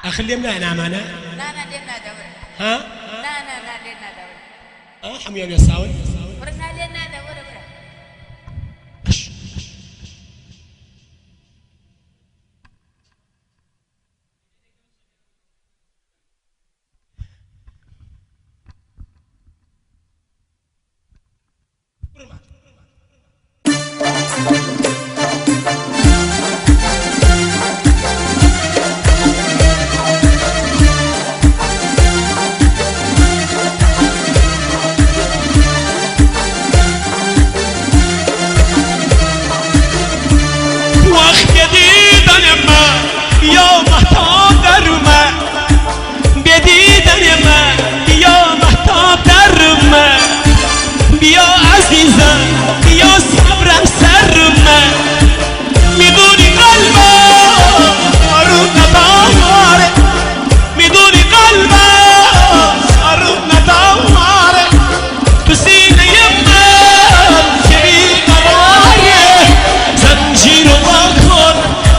آخر لێم نایە ئامانە؟ نا نا لێم نادا وەرە. ها؟ نا نا نا لێم نادا وەرە. ئەوە هەموویان وێساون؟ وەرە نا لێم نادا وەرە وەرە. ئەش. وقت دیدن من یا مهتاب در من، به دیدن من بیا مهتاب در من، بیا عزیزم بیا صبرم سر من، میدونی قلبم آروم نداره، میدونی قلبم آروم نداره، تو سینه من که بیقراره، زنجیر رو کن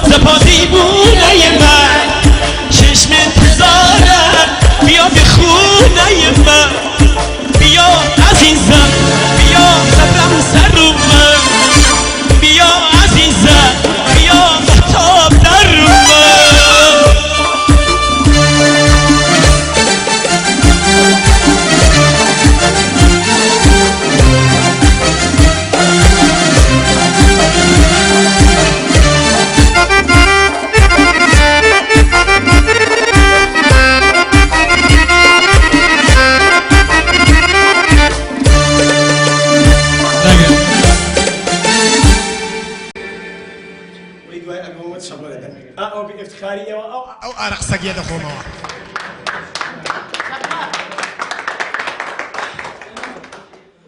زپا دیوونه من، چشم انتظارم بیا به خونه من، بیا عزیزم بیا صبرم سر من، بیا عزیزم بیا مهتاب در من. ئەو ئارەق سەگیە دەخۆمەوە.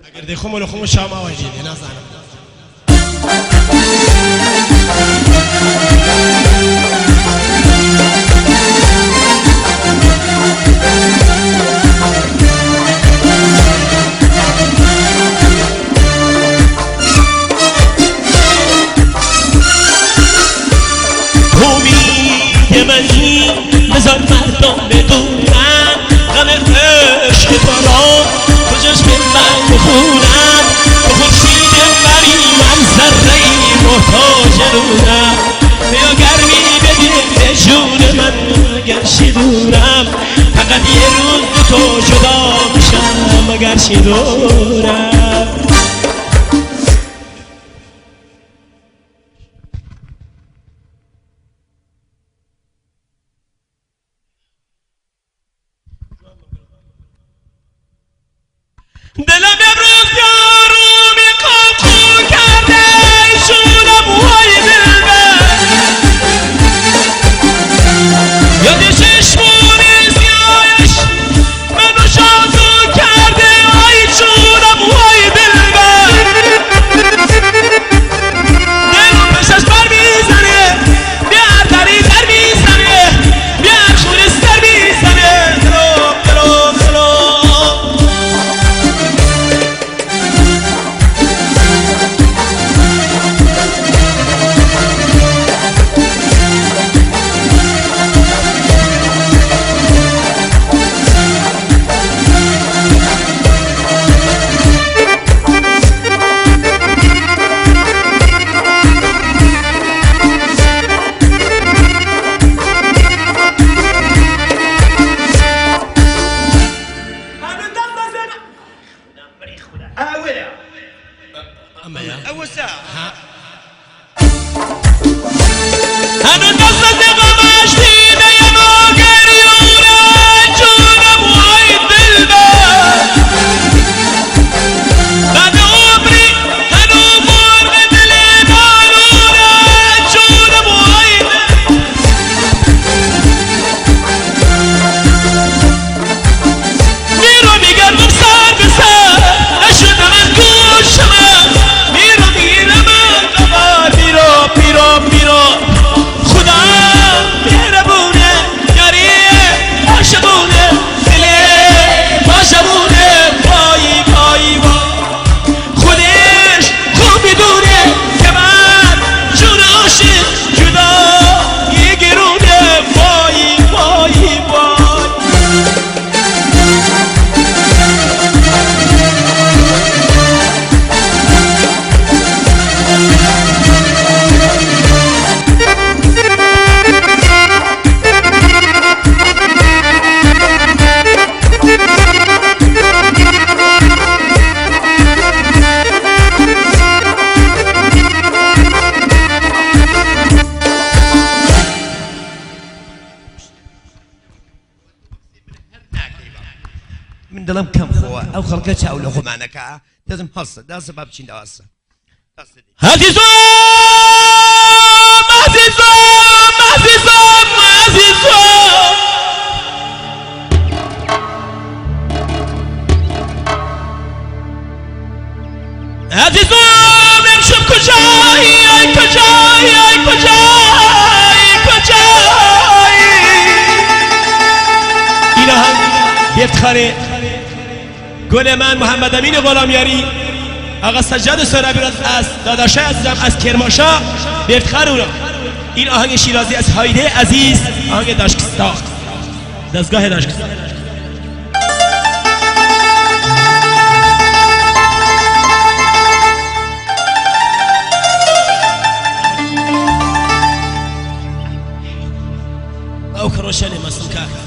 ئەگەر دەیخۆمەوە لە خۆمەوە شاوم ئاوای لێ دێ نازانم. امید منی بذار مردم بدونن، غم عشق تو را تو چشم من بخونن، تو خورشید منی من ذره‌ای محتاج نورم، بیا گرمی بده به جون من اگرچه دورم، فقط یه روز تو جدا میشم اگرچه دورم. دلم امروز یارو میخوام خون کرده جونم وای دلبر، یاد چشمون سیاهش منو جادو کرده آی جونم وای دلبر، دلم پشش بر میزنه بیا دری در میزنه بیا خونه سر میزنه، دلم دلم دلم. دەڵێم کەم خۆوە ئەو خەڵکە چاو لە خۆمانەکە دەزم هەڵسە داسە با بچین داواسە عەزیزم عەزیزم عەزیزم عەزیزم عەزیزم ئەمشەب کجایی ئەی کجایی ئەی کجایی کجایی اینا هم به افتخار گل من محمد امین غلامیاری آقا سجاد سرابی از داداشه عزیزم از کرمانشاه به افتخار اونا این آهنگ شیرازی از هایده عزیز آهنگ داشکستا دستگاه داشکستا ئەو کڕۆشە لێ مەسڵ کاکە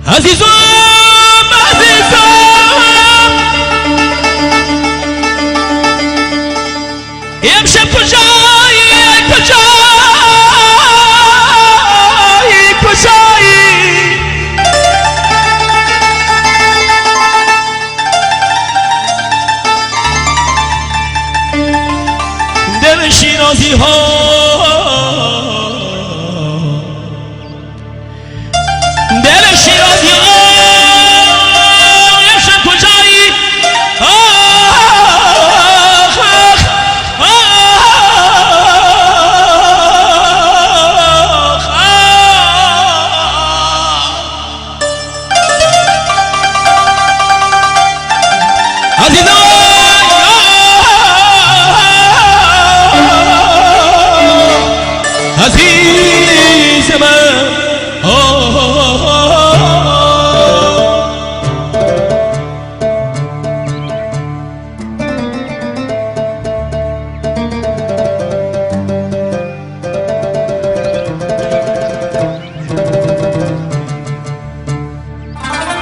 عزیزم عزیزم امشب کجایی کجایی کجایی دل شیرازی ها دل شیرازی ها امشب کجایی آخ آخ آخ آخ عزیزان عزیز من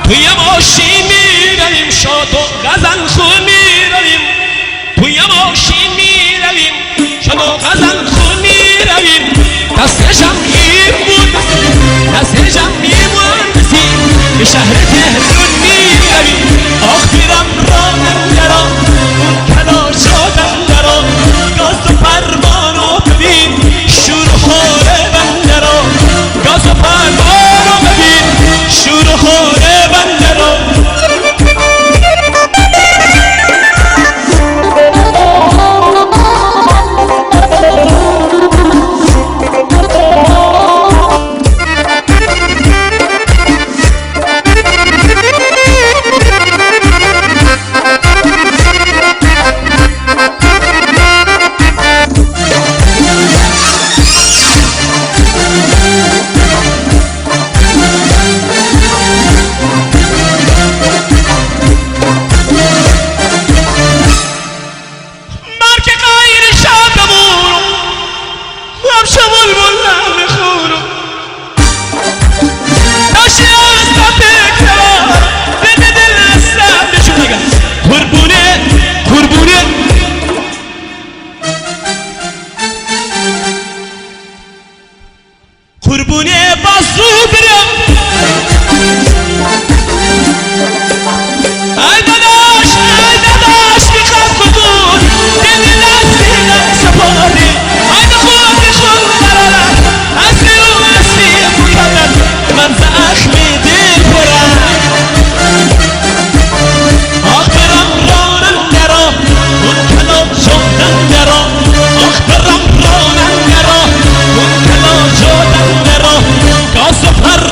توی ماشین میرویم شاد و غزل خون میرویم توی ماشین میرویم شاد و غزل خون میرویم دست جمعی بود دست جمعی مهندسی به شهر تهران میرویم آخ پیرم را درا اون کلا شادم درا گاز و فرمانو ببین شور و حال بنده را گاز و فرمانو ببین شور و حال بنده را مرگ غیر شبمون همشه بلبل نمیخورم داشتی از فکرم دل دل هستم بهشون بگم قربونه قربونه قربونه بازو برم ای داداش ای داداش میخوام قبول دل دستیدم سپاری ای بخون بخون قرارم اصلی و اصلی مکمل من زخمی دل پرم آخ برم رانم درا اون کلا شدن درا آخ برم رانم درا اون کلا شدن درا گاز و پر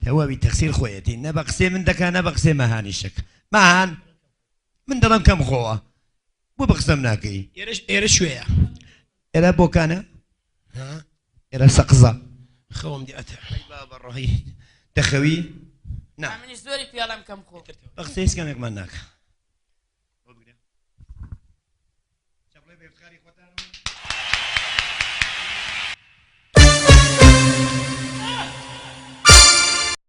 تەواوی تەقسیر خۆیەتی نە بە قسەی من دەکا نە بە قسەی مەهانیش دەکا مەهان من دەڵێم کەم خۆوە بۆ بە قسەم ناکەی ئێرەش ئێرە شوێیە ئێرە بۆکانە ئێرە سەقزە خەوم دیاتە بابە ڕۆحی دەخەوی نا منیش زۆری پێڵم کەم خۆ بە قسەی هیچ کەمێکمان ناکە.